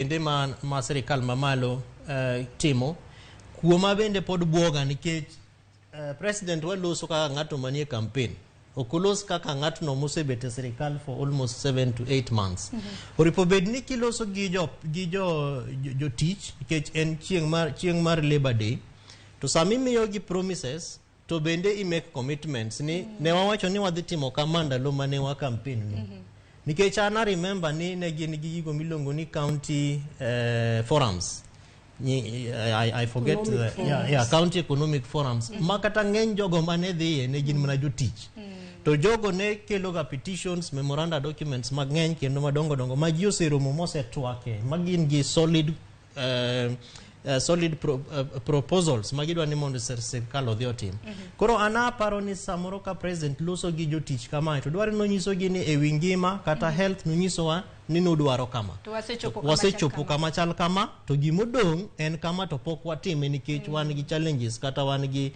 Bende ma sirikal mamalo timo kuoma bende pod buoga nikech president waloso kaka ng'ato manie campaign, ok olos kaka ng'atno mosebet e sirikal for almost 7 to 8 months. Oripo bed ni kiloso gi jotich nikech en chieng' mar Labor Day, to sami imiyogi promises to bende i make commitments ni ne wawacho ni wadhi timo kama ndalo mane wa campaign ni. Nikech an a remember ni ne gin gi gigo miluongo ni county forums. I forget Economic the, yeah, county economic forums ma kata ng'eny jogo mane dhiye ne gin mana jotich, to jogo ne kelo ga petitions, memoranda, documents mang'eny kendo madongo dongo ma ji oseromo mosetwake ma gin gi solid proposals ma gidwa ni mondo sirkal odhi otim. Koro an aparo ni samoro ka president loso gi jotich kamae, to dwaro nonyisogi ni ewi ngima kata health nonyisowa ni nudwaro kama. To wasechopo kama chal wasechopo kama. Kama chal kama, to gimodong' en kama to pok watime nikech wan gi challenges kata wan gi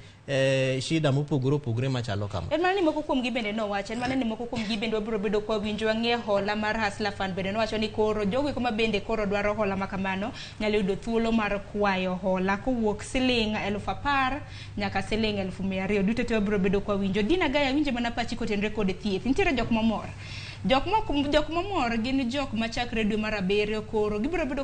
shida mopogore opogore machalo kama. En mana ni moko kuom gi bende nowacho, en mana ni moko kuom gi bende wabiro bedo kwa winjo wang'e hola mar Hustler Fund bende nowacho ni koro jogo eko ma bende koro dwaro hola ma kamano nyalo yudo thuolo mar kwayo hola kowuok siling 10,000 nyaka siling 200,000. Duto te wabiro bedo kwa winjo. Dina Gaya, winjo mana pachi kotenore kod thieth. Nitiere jok mamor, jok mamor gin jok machakre dwe mar abiriyo koro gibiro bedo